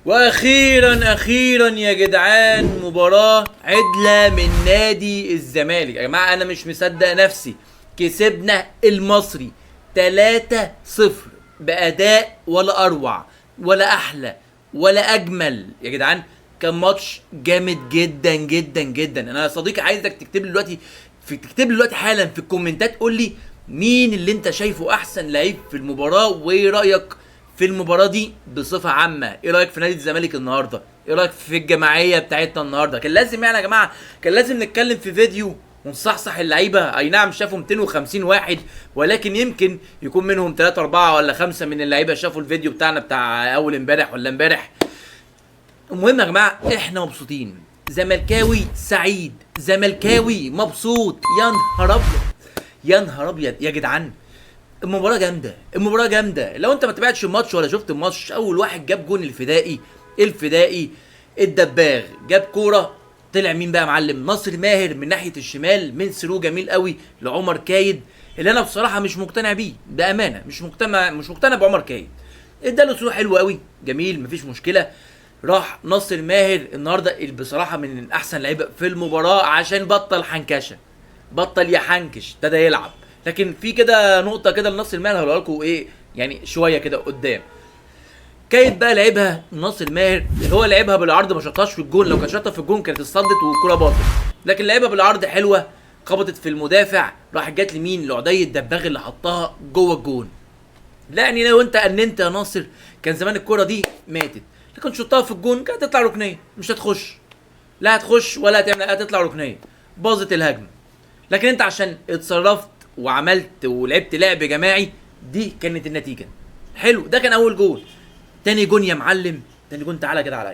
واخيرا اخيرا يا جدعان مباراة عدلة من نادي الزمالك. يا جماعة انا مش مصدق نفسي، كسبنا المصري 3-0 بأداء ولا اروع ولا احلى ولا اجمل. يا جدعان كان ماتش جامد جدا جدا جدا. انا يا صديقي عايزك تكتب لي دلوقتي تكتب لي دلوقتي حالا في الكومنتات، قول لي مين اللي انت شايفه احسن لعيب في المباراة، وايه رأيك في المباراة دي بصفة عامة؟ ايه رأيك في نادي الزمالك النهاردة؟ ايه رأيك في الجماعية بتاعتنا النهاردة؟ كان لازم يعني يا جماعة، كان لازم نتكلم في فيديو ونصحصح اللعيبة. اي نعم شافوا 250 واحد، ولكن يمكن يكون منهم 3 4 ولا 5 من اللعيبة شافوا الفيديو بتاعنا بتاع اول امبارح ولا امبارح. المهم يا جماعة احنا مبسوطين، زملكاوي سعيد، زملكاوي مبسوط. يا نهار ابيض يا نهار ابيض يا جدعان، المباراة جامدة، المباراة جامدة. لو انت ما تابعتش الماتش ولا شفت الماتش، اول واحد جاب جون الفدائي، الفدائي الدباغ جاب كورة، طلع مين بقى يا معلم؟ ناصر ماهر من ناحية الشمال، من through جميل قوي لعمر كايد، اللي انا بصراحة مش مقتنع بيه بأمانة، مش مقتنع بعمر كايد. اداله through حلو قوي جميل، مفيش مشكلة. راح ناصر ماهر النهارده بصراحة من احسن لعيبة في المباراة، عشان بطل حنكشة، بطل يحنكش، ابتدى يلعب. لكن في كده نقطة كده لناصر ماهر هقولها لكم ايه يعني شوية كده قدام. كايد بقى لعبها ناصر ماهر، اللي هو لعبها بالعرض، ما شطهاش في الجون، لو كان شطها في الجون كانت اتصدت والكرة باظت، لكن لعبها بالعرض حلوة، خبطت في المدافع، راحت جت لمين؟ لعدي الدباغ اللي حطها جوه الجون. لا يعني لو انت اننت يا ناصر كان زمان الكرة دي ماتت، لكن شطها في الجون كانت هتطلع ركنية، مش هتخش، لا هتخش ولا هتعمل، هتطلع ركنية، باظت الهجمة. لكن انت عشان اتصرفت وعملت ولعبت لعب جماعي، دي كانت النتيجة. حلو، ده كان اول جول. تاني جون يا معلم، تاني جون تعالى كده عليا.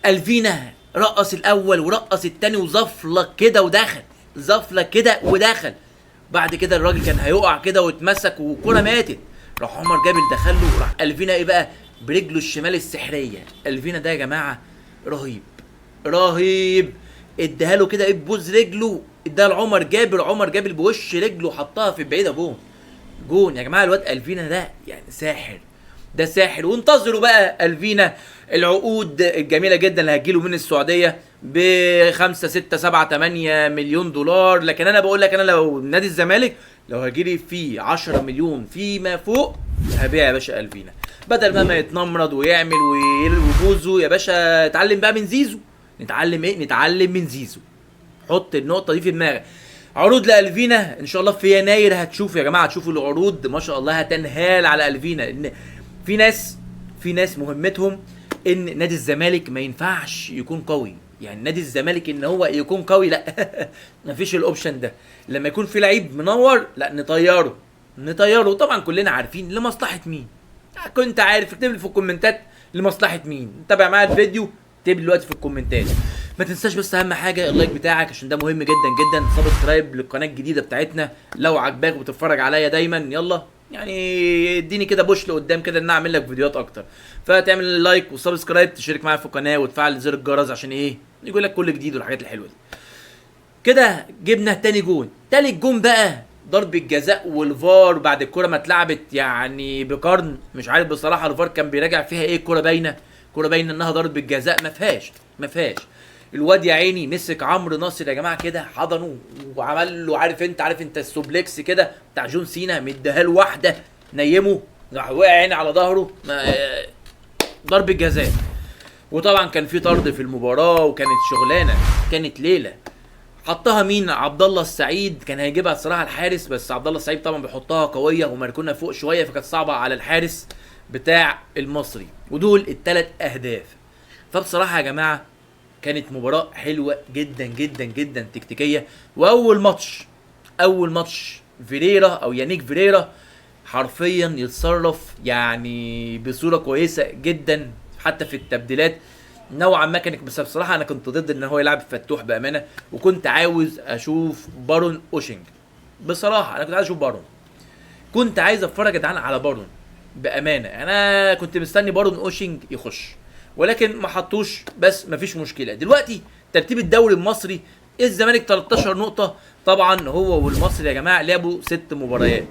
الفينا رقص الاول ورقص التاني وزفلك كده ودخل، زفلك كده ودخل. بعد كده الراجل كان هيقع كده واتمسك والكرة ماتت، راح عمر جابر دخل له، راح الفينا ايه بقى؟ برجله الشمال السحرية. الفينا ده يا جماعة رهيب رهيب، اداها له كده ايه ببوز رجله، اداها لعمر جابر، عمر جابر بوش رجله حطها في البعيدة جون. جون يا جماعة. الواد الفينا ده يعني ساحر، ده ساحر. وانتظروا بقى الفينا العقود الجميلة جدا اللي هتجيله من السعودية ب 5 6 7 8 مليون دولار. لكن انا بقول لك، انا لو نادي الزمالك لو هجيلي فيه 10 مليون فيما فوق هبيع يا باشا الفينا، بدل ما يتنمرض ويعمل ويبوزه. يا باشا اتعلم بقى من زيزو، نتعلم ايه؟ نتعلم من زيزو. حط النقطة دي في دماغك. عروض لألفينا ان شاء الله في يناير هتشوف يا جماعة، هتشوفوا العروض ما شاء الله هتنهال على ألفينا. ان في ناس مهمتهم ان نادي الزمالك ما ينفعش يكون قوي، يعني نادي الزمالك ان هو يكون قوي لا مفيش ال option ده. لما يكون في لعيب منور لا نطيره، نطيره. طبعا كلنا عارفين لمصلحة مين، كنت عارف. اكتب لي في الكومنتات لمصلحة مين. تابع معايا الفيديو، اكتب لي دلوقتي في الكومنتات. ما تنساش بس اهم حاجة ال like بتاعك عشان ده مهم جدا جدا. subscribe للقناة الجديدة بتاعتنا لو عجباك وبتتفرج عليا دايما. يلا يعني اديني كده push لقدام كده ان انا اعمل لك فيديوهات اكتر. فتعمل like و subscribe، تشترك معايا في القناة وتفعل زر الجرس عشان ايه؟ يقول لك كل جديد والحاجات الحلوة دي. كده جبنا تاني جون. تالت جون بقى ضربة جزاء والفار بعد الكرة ما اتلعبت يعني بقرن، مش عارف بصراحة الفار كان بيراجع فيها ايه. الكرة باينة، كرة باينة انها ضربة جزاء، ما فيهاش، ما فيهاش. الواد يا عيني مسك عمرو ناصر يا جماعة كده، حضنه وعمل له عارف انت ال suplex كده بتاع جون سينا، مديها له واحدة نيمه، راح وقع عيني على ظهره، ضربة جزاء. وطبعا كان في طرد في المباراة وكانت شغلانة، كانت ليلة. حطها مين؟ عبد الله السعيد. كان هيجيبها الصراحة الحارس، بس عبد الله السعيد طبعا بيحطها قوية ومركونه فوق شوية، فكانت صعبة على الحارس بتاع المصري. ودول الثلاث اهداف. فبصراحة يا جماعة كانت مباراة حلوة جدا جدا جدا تكتيكية. واول ماتش، اول ماتش فيريرا او يانيك فيريرا حرفيا يتصرف يعني بصورة كويسة جدا، حتى في التبديلات نوعا ما كانت. بس بصراحة انا كنت ضد ان هو يلعب فتوح بامانه، وكنت عاوز اشوف بارون اوشنج. بصراحة انا كنت عايز اشوف بارون، كنت عايز اتفرج يا جدعان على بارون بامانه. انا كنت مستني بارون اوشنج يخش، ولكن ما حطوش، بس مفيش مشكلة. دلوقتي ترتيب الدوري المصري، الزمالك 13 نقطة، طبعا هو والمصري يا جماعة لعبوا 6 مباريات،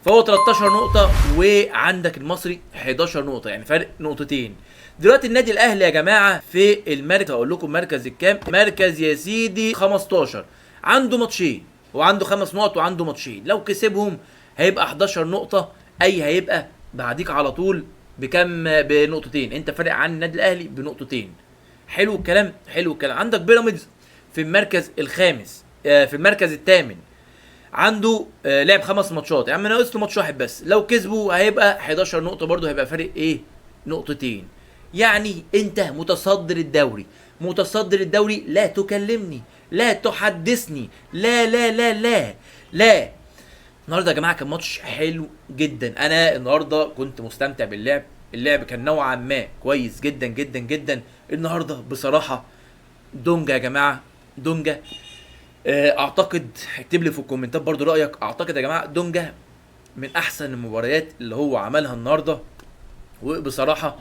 فهو 13 نقطة وعندك المصري 11 نقطة، يعني فرق نقطتين. دلوقتي النادي الاهلي يا جماعة في المركز، هقول لكم مركز الكام، مركز يا سيدي 15، عنده ماتشين وعنده 5 نقط وعنده ماتشين، لو كسبهم هيبقى 11 نقطة، اي هيبقى بعديك على طول بكم؟ بنقطتين، انت فارق عن النادي الاهلي بنقطتين. حلو الكلام، حلو الكلام. عندك بيراميدز في المركز الخامس، في المركز الثامن، عنده لعب 5 ماتشات، يا عم ناقص له ماتش واحد بس، لو كسبه هيبقى 11 نقطة، برضه هيبقى فارق ايه؟ نقطتين. يعني انت متصدر الدوري، متصدر الدوري، لا تكلمني، لا تحدثني، لا لا لا لا لا. النهارده يا جماعة كان ماتش حلو جدا، انا النهارده كنت مستمتع باللعب، اللعب كان نوعا ما كويس جدا جدا جدا النهارده بصراحة. دونجا يا جماعة، دونجا، اعتقد اكتب لي في الكومنتات برضو رايك. اعتقد يا جماعة دونجا من احسن المباريات اللي هو عملها النهارده، وبصراحة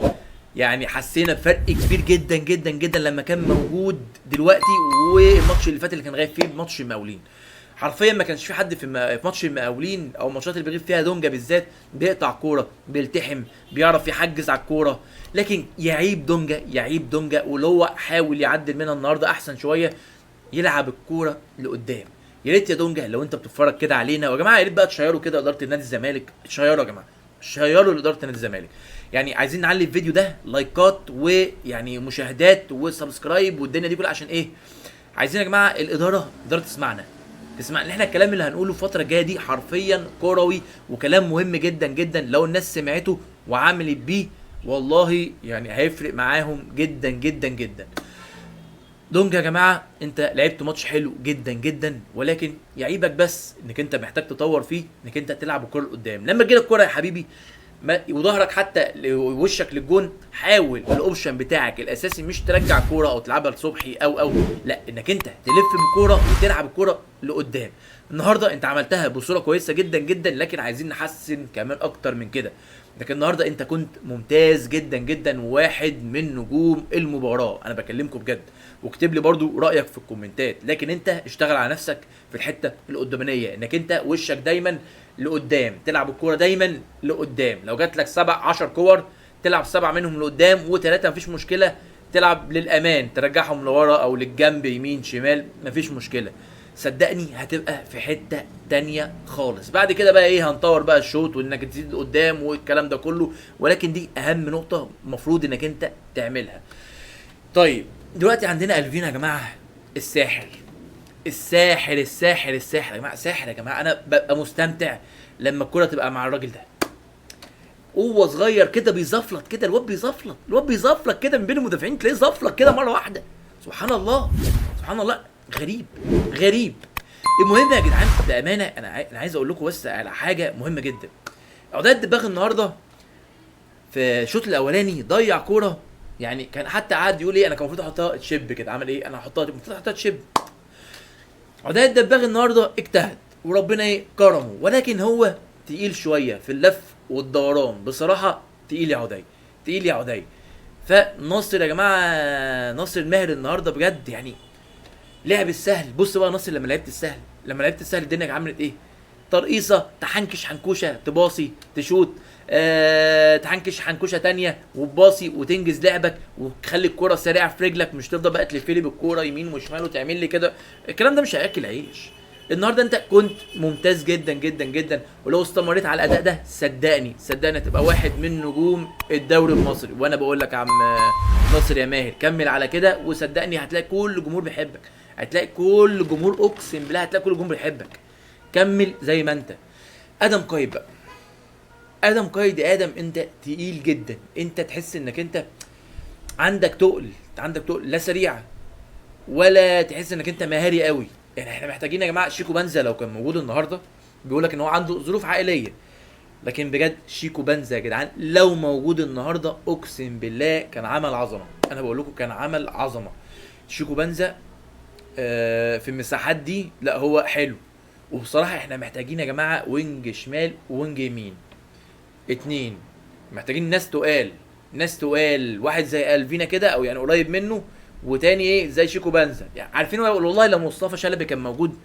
يعني حسينا بفرق كبير جدا جدا جدا لما كان موجود دلوقتي والماتش اللي فات اللي كان غايب فيه ماتش المقاولين. حرفيا ما كانش في حد في ماتش المقاولين او الماتشات اللي بيغيب فيها دونجا بالذات بيقطع كورة، بيلتحم، بيعرف يحجز على الكورة. لكن يعيب دونجا، يعيب دونجا، واللي هو حاول يعدل منها النهارده احسن شوية، يلعب الكورة لقدام. يا ريت يا دونجا لو انت بتتفرج كده علينا، ويا جماعة يا ريت بقى تشيروا كده ادارة النادي الزمالك، تشيروا يا جماعة، شيروا لادارة نادي الزمالك. يعني عايزين نعلي الفيديو ده لايكات ويعني مشاهدات و subscribe والدنيا دي كلها، عشان ايه؟ عايزين يا جماعة الادارة تسمعنا، تسمع ان احنا الكلام اللي هنقوله الفترة الجاية دي حرفيا كروي وكلام مهم جدا جدا، لو الناس سمعته وعملت بيه والله يعني هيفرق معاهم جدا جدا جدا. دونجا يا جماعة انت لعبت ماتش حلو جدا جدا، ولكن يعيبك بس انك انت محتاج تطور فيه، انك انت تلعب الكره لقدام. لما تجيلك الكره يا حبيبي وظهرك حتى وشك للجون، حاول ال option بتاعك الاساسي مش ترجع كورة او تلعبها لصبحي او لا، انك انت تلف بالكورة وتلعب الكورة لقدام. النهارده انت عملتها بصورة كويسة جدا جدا، لكن عايزين نحسن كمان اكتر من كده. لكن النهارده انت كنت ممتاز جدا جدا، وواحد من نجوم المباراة، انا بكلمكم بجد. واكتب لي برضو رايك في الكومنتات، لكن انت اشتغل على نفسك في الحتة القدامانيه، انك انت وشك دايما لقدام، تلعب الكورة دايما لقدام. لو جات لك 7 10 كور تلعب 7 منهم لقدام و3 مفيش مشكلة، تلعب للامان ترجعهم لورا او للجنب يمين شمال مفيش مشكلة. صدقني هتبقى في حتة تانية خالص. بعد كده بقى ايه، هنطور بقى الشوط وانك تزيد لقدام والكلام ده كله، ولكن دي اهم نقطة المفروض انك انت تعملها. طيب دلوقتي عندنا الفينا يا جماعة، الساحر الساحر الساحر الساحر يا جماعة، ساحر يا جماعة. انا ببقى مستمتع لما الكره تبقى مع الراجل ده، هو صغير كده بيزفلط كده، الواد بيزفلط، الواد بيزفلط كده من بين المدافعين، تلاقيه زفلط كده مرة واحدة. سبحان الله سبحان الله، غريب غريب. المهم يا جدعان بامانه انا عايز اقول لكم بس على حاجة مهمة جدا. عدي الدباغ النهارده في الشوط الاولاني ضيع كورة، يعني كان حتى قعد يقول ايه، انا كان المفروض احطها chip كده، عمل ايه، انا هحطها المفروض احطها chip. عدي الدباغ النهارده اجتهد وربنا ايه كرمه، ولكن هو تقيل شوية في اللف والدوران بصراحة، تقيل يا عدي، تقيل يا عدي. فناصر يا جماعة، ناصر ماهر النهارده بجد يعني لعب السهل. بص بقى ناصر لما لعبت السهل، لما لعبت السهل الدنيا عملت ايه؟ ترقيصه، تحنكش حنكوشه، تباصي، تشوت، تحنكش حنكوشه تانية وتباصي وتنجز لعبك وتخلي الكورة سريعة في رجلك، مش تفضل بقى تلف لي بالكورة يمين وشمال وتعمل لي كده، الكلام ده مش هياكل عيش. النهارده انت كنت ممتاز جدا جدا جدا، ولو استمريت على الاداء ده صدقني صدقني هتبقى واحد من نجوم الدوري المصري. وانا بقول لك يا عم ناصر يا ماهر كمل على كده، وصدقني هتلاقي كل الجمهور بيحبك، هتلاقي كل الجمهور، اقسم بالله هتلاقي كل الجمهور بيحبك. كمل زي ما انت. ادم قايد بقى، ادم قايد يا ادم انت تقيل جدا، انت تحس انك انت عندك تقل، عندك تقل، لا سريع ولا تحس انك انت مهاري قوي. يعني احنا محتاجين يا جماعة شيكو بنزا لو كان موجود النهارده، بيقول لك ان هو عنده ظروف عائلية، لكن بجد شيكو بنزا يا جدعان لو موجود النهارده اقسم بالله كان عمل عظمه. انا بقول لكم كان عمل عظمه. شيكو بنزا في المساحات دي لا هو حلو. وبصراحة احنا محتاجين يا جماعة wing شمال و wing يمين، 2، محتاجين ناس تقال، ناس تقال، واحد زي الفينا كده او يعني قريب منه، وتاني ايه زي شيكو بنزا. يعني عارفين والله لو مصطفى شلبي كان موجود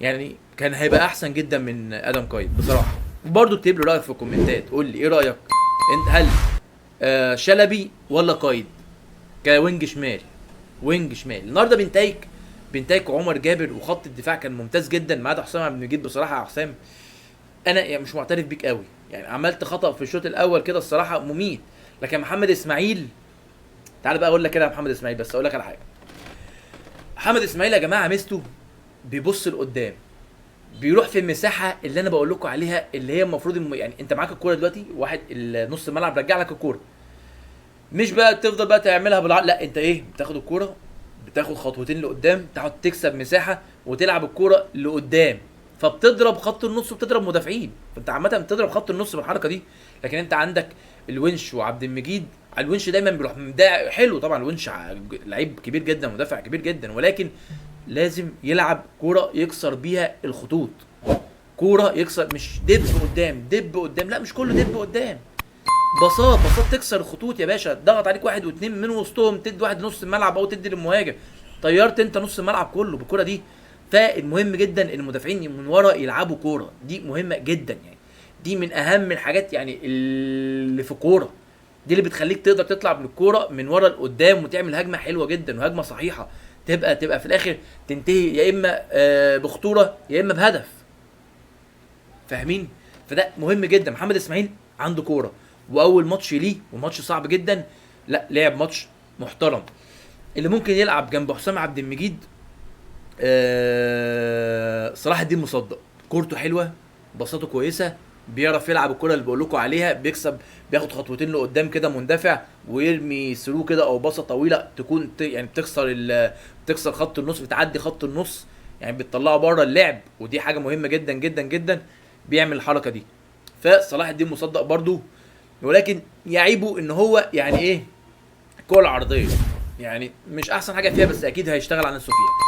يعني كان هيبقى احسن جدا من ادم قايد بصراحة. وبرده اكتب لي رايك في الكومنتات، قول لي ايه رايك انت، هل شلبي ولا قايد ك wing شمال؟ wing شمال النهارده بنتايك وعمر جابر، وخط الدفاع كان ممتاز جدا ما عدا حسام عبد المجيد. بصراحة يا حسام انا يعني مش معترف بيك قوي، يعني عملت خطا في الشوط الاول كده الصراحة مميت. لكن محمد اسماعيل، تعال بقى اقول لك كده يا محمد اسماعيل، بس اقول لك على حاجة. محمد اسماعيل يا جماعة ميزته بيبص لقدام، بيروح في المساحة اللي انا بقول لكم عليها، اللي هي المفروض يعني انت معاك الكورة دلوقتي، واحد نص الملعب رجع لك الكورة، مش بقى تفضل بقى تعملها بالعقل، لا انت ايه، بتاخد الكورة بتاخد خطوتين لقدام، تقعد تكسب مساحة وتلعب الكورة لقدام، فبتضرب خط النص وبتضرب مدافعين، فانت عامة بتضرب خط النص بالحركة دي. لكن انت عندك الونش وعبد المجيد، الونش دايما بيروح ده حلو طبعا، الونش لعيب كبير جدا ومدافع كبير جدا، ولكن لازم يلعب كورة يكسر بيها الخطوط، كورة يكسر، مش دب قدام دب قدام، لا مش كله دب قدام، باصات باصات تكسر الخطوط يا باشا، ضغط عليك واحد واثنين من وسطهم، تدي واحد نص الملعب او تدي للمهاجم، طيرت انت نص الملعب كله بالكورة دي. فالمهم جدا ان المدافعين من ورا يلعبوا كورة، دي مهمة جدا، يعني دي من اهم الحاجات يعني اللي في الكورة دي، اللي بتخليك تقدر تطلع من الكورة من ورا لقدام وتعمل هجمة حلوة جدا وهجمه صحيحه، تبقى في الاخر تنتهي يا اما بخطورة يا اما بهدف. فاهمين؟ فده مهم جدا. محمد اسماعيل عنده كورة، واول ماتش ليه وماتش صعب جدا، لا لعب ماتش محترم. اللي ممكن يلعب جنب حسام عبد المجيد صلاح الدين مصدق، كورته حلوة، بساطته كويسة، بيعرف يلعب الكره اللي بقول لكم عليها، بيكسب، بياخد خطوتين لقدام كده مندفع ويرمي through كده او باصة طويلة تكون يعني بتكسر خط النص، بتعدي خط النص، يعني بتطلعه بره اللعب، ودي حاجة مهمة جدا جدا جدا، بيعمل الحركة دي. فصلاح الدين مصدق برضو، ولكن يعيبه ان هو يعني ايه، الكره العرضية يعني مش احسن حاجة فيها، بس اكيد هيشتغل على نفسه فيها.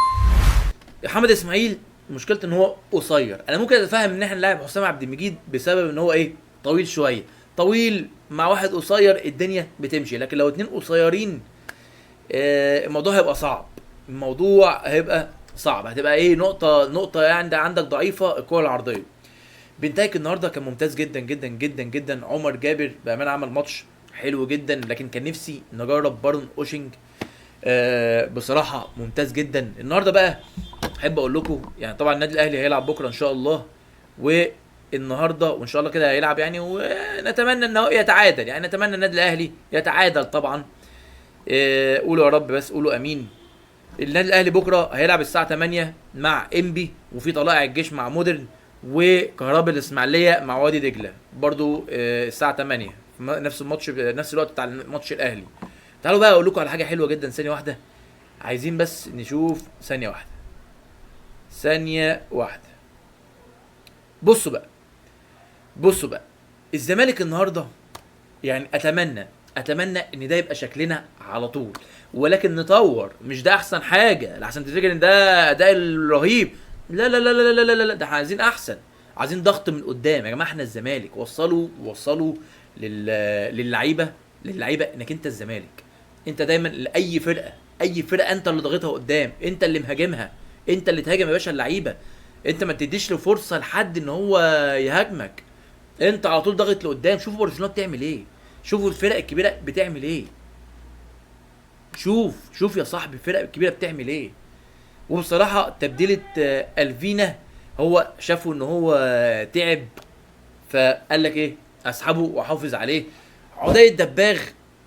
محمد اسماعيل مشكلته ان هو قصير، انا ممكن اتفهم ان احنا نلعب حسام عبد المجيد بسبب ان هو ايه، طويل شوية، طويل مع واحد قصير الدنيا بتمشي، لكن لو اتنين قصيرين الموضوع هيبقى صعب، الموضوع هيبقى صعب، هتبقى ايه، نقطة يعني عندك ضعيفة الكره العرضية. بنتايك النهارده كان ممتاز جدا جدا جدا جدا. عمر جابر بامانه عمل ماتش حلو جدا، لكن كان نفسي نجرب بارون اوشنج، بصراحة ممتاز جدا. النهارده بقى احب اقول لكم يعني طبعا النادي الاهلي هيلعب بكره ان شاء الله، والنهارده وان شاء الله كده هيلعب يعني، ونتمنى ان هو يتعادل، يعني نتمنى النادي الاهلي يتعادل طبعا. قولوا يا رب، بس قولوا امين. النادي الاهلي بكره هيلعب الساعة 8 مع انبي، وفي طلائع الجيش مع مودرن، وكهرباء الاسماعيلية مع وادي دجله برضو الساعة 8 نفس الماتش، نفس الوقت بتاع الماتش الاهلي. تعالوا بقى اقول لكم على حاجة حلوة جدا، ثانية واحدة، عايزين بس نشوف ثانية واحدة، ثانية واحدة. بصوا بقى، بصوا بقى، الزمالك النهارده يعني اتمنى ان ده يبقى شكلنا على طول، ولكن نطور، مش ده احسن حاجة لحسن تفتكر ان ده اداء الرهيب، لا لا لا لا لا لا لا، ده احنا عايزين احسن، عايزين ضغط من قدام يا جماعة. احنا الزمالك وصلوا للعيبة انك انت الزمالك، انت دايما لاي فرقه، اي فرقه انت اللي ضاغطها قدام، انت اللي مهاجمها، انت اللي تهاجم يا باشا اللعيبة، انت ما تديش له فرصة لحد ان هو يهاجمك، انت على طول ضاغط لقدام. شوفوا برشلونة بتعمل ايه، شوفوا الفرق الكبيرة بتعمل ايه، شوف يا صاحبي الفرق الكبيرة بتعمل ايه. وبصراحة تبديله الفينا، هو شافوا ان هو تعب فقال لك ايه، اسحبه واحافظ عليه. عدي الدباغ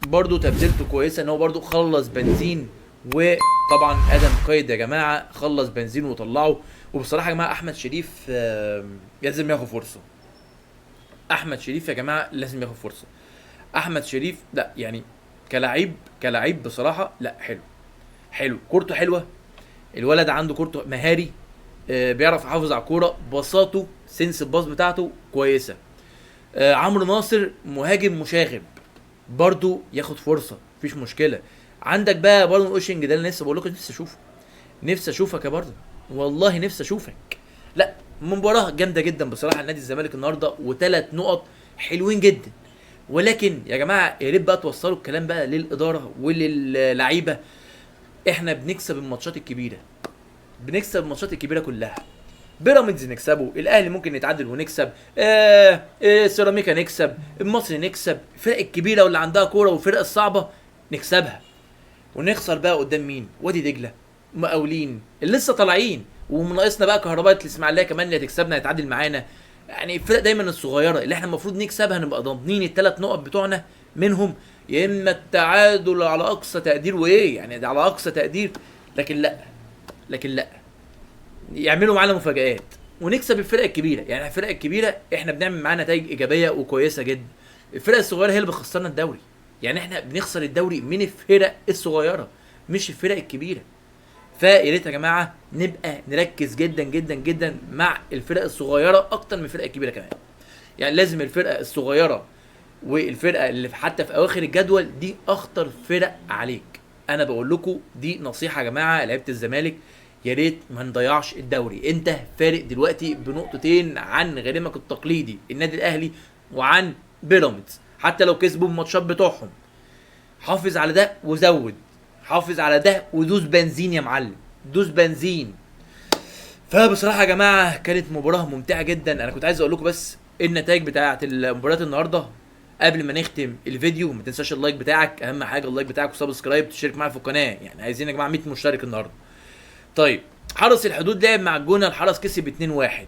برضو تبديلته كويسة، ان هو برضو خلص بنزين، وطبعا ادم قيد يا جماعة خلص بنزين وطلعه. وبصراحة يا جماعة احمد شريف لازم ياخد فرصة، احمد شريف يا جماعة لازم ياخد فرصة. احمد شريف لا يعني كلاعب بصراحة لا حلو، حلو، كورته حلوة، الولد عنده كورته مهاري، بيعرف يحافظ على الكورة، بساطة، سنس الباص بتاعته كويسة. عمرو ناصر مهاجم مشاغب برضو ياخد فرصة، مفيش مشكلة. عندك بقى برضو اوشنج ده اللي لسه بقول لكم نفسي اشوفه، نفسي اشوفك يا برضو، والله نفسي اشوفك. لا مباراة جامدة جدا بصراحة لنادي الزمالك النهارده، وثلاث نقط حلوين جدا. ولكن يا جماعة يا ريت بقى توصلوا الكلام بقى للادارة وللعيبه، احنا بنكسب الماتشات الكبيرة، بنكسب الماتشات الكبيرة كلها، بيراميدز نكسبه، الاهلي ممكن نتعادل ونكسب، سيراميكا نكسب، المصري نكسب، الفرق الكبيرة واللي عندها كورة والفرق الصعبة نكسبها. ونخسر بقى قدام مين؟ وادي دجله، مقاولين اللي لسه طالعين، ومناقصنا بقى كهرباء الاسماعيلية كمان اللي هتكسبنا هيتعادل معانا. يعني الفرق دايما الصغيرة اللي احنا المفروض نكسبها نبقى ضامنين الثلاث نقط بتوعنا منهم، يا اما التعادل على اقصى تقدير، وايه يعني ده على اقصى تقدير، لكن لا يعملوا معانا مفاجآت ونكسب الفرق الكبيرة. يعني الفرق الكبيرة احنا بنعمل معانا نتائج ايجابية وكويسة جدا، الفرق الصغيرة هي اللي بتخسرنا الدوري. يعني احنا بنخسر الدوري من الفرق الصغيرة مش الفرق الكبيرة. فيا ريت يا جماعة نبقى نركز جدا جدا جدا مع الفرق الصغيرة اكتر من الفرق الكبيرة كمان. يعني لازم الفرقة الصغيرة والفرقة اللي حتى في اواخر الجدول دي اخطر فرق عليك. انا بقول لكم دي نصيحة يا جماعة لعيبة الزمالك، يا ريت ما نضيعش الدوري. انت فارق دلوقتي بنقطتين عن غريمك التقليدي النادي الاهلي وعن بيراميدز، حتى لو كسبوا الماتشات بتوعهم. حافظ على ده وزود، حافظ على ده ودوس بنزين يا معلم، دوس بنزين. فبصراحة يا جماعة كانت مباراة ممتعة جدا. انا كنت عايز اقول لكم بس النتائج بتاعه المباريات النهارده قبل ما نختم الفيديو. ما تنساش ال like بتاعك، اهم حاجة ال like بتاعك و subscribe، تشترك معايا في القناة. يعني عايزين يا جماعة 100 مشترك النهارده. طيب حرس الحدود لعب مع الجونه، الحرس كسب 2-1.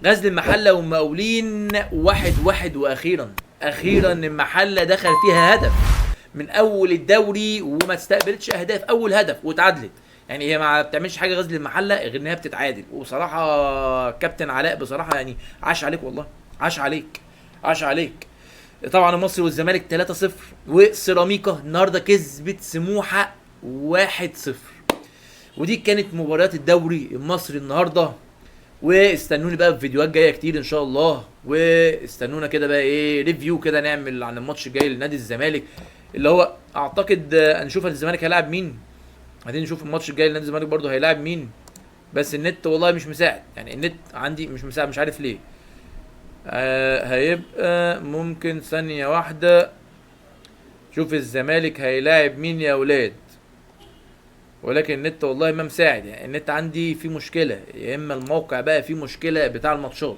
غزل المحلة والمقاولين 1-1، واخيرا اخيرا المحلة دخل فيها هدف من اول الدوري وما استقبلتش اهداف، اول هدف واتعادلت. يعني هي ما بتعملش حاجة غزل المحلة غير انها بتتعادل. وبصراحة كابتن علاء بصراحة يعني عاش عليك والله، عاش عليك، عاش عليك. طبعا المصري والزمالك 3-0، وسيراميكا النهارده كسبت سموحه 1-0. ودي كانت مباريات الدوري المصري النهارده. واستنوني بقى في فيديوهات جاية كتير ان شاء الله، واستنونا كده بقى ايه review كده نعمل عن الماتش الجاي لنادي الزمالك، اللي هو اعتقد هنشوف الزمالك هيلاعب مين. عايزين نشوف الماتش الجاي لنادي الزمالك برضه هيلاعب مين، بس النت والله مش مساعد، يعني النت عندي مش مساعد مش عارف ليه. هيبقى ممكن ثانية واحدة شوف الزمالك هيلاعب مين يا اولاد، ولكن النت والله ما مساعد. يعني النت عندي فيه مشكلة، يا اما الموقع بقى فيه مشكلة بتاع الماتشات.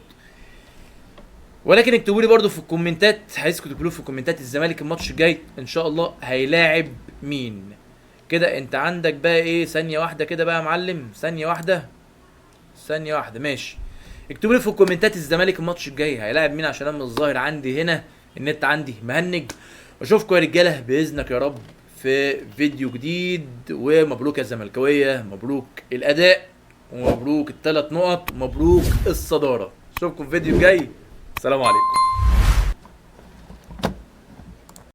ولكن اكتبوا لي برضو في الكومنتات، عايزكم تكتبوا في الكومنتات الزمالك الماتش الجاي ان شاء الله هيلاعب مين. كده انت عندك بقى ايه، ثانية واحدة كده بقى يا معلم، ثانية واحدة، ثانية واحدة، ماشي. اكتبوا لي في الكومنتات الزمالك الماتش الجاي هيلاعب مين، عشان انا الظاهر عندي هنا النت عندي مهنج. واشوفكم يا رجاله باذنك يا رب في فيديو جديد. ومبروك يا زملكاويه، مبروك الاداء، ومبروك الثلاث نقط، ومبروك الصدارة. اشوفكم في فيديو جاي، سلام عليكم.